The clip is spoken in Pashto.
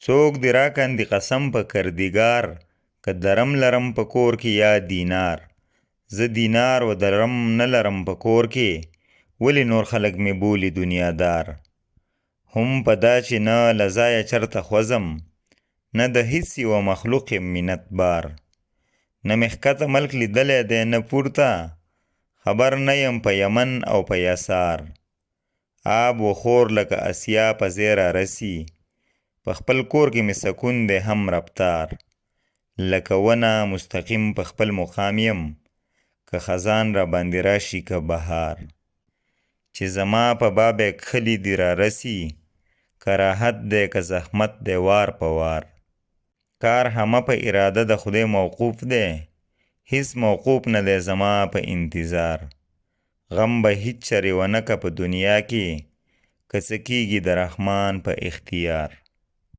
څوک دې راکاندي قسم په کردګار، که درم لرم په کور کې یا دینار. زه دینار و درم نه لرم په کور کې، ولې نور خلک مې بولي دنیادار. هم په دا چې نه له ځایه چرته خوځم، نه د هیڅ یوه مخلوق یم منت بار. نه مې ښکته ملک لیدلی دی نه پورته، خبر نه یم په یمن او په یسار. آب و خور لکه اسیا په ځای رارسي، په خپل کور کې مې سکون دی هم رفتار. لکه ونه مستقیم په خپل مقام یم، که خزان راباندې راشي که بهار. چې زما په باب یې کښلي دي رارسي، که راحت دی که زحمت دی وار په وار. کار همه په اراده د خدای موقوف دی، هیڅ موقوف نه دی زما په انتظار. غم به هیڅ چرې ونه که په دنیا کې، که څه کېږي د رحمان په اختیار.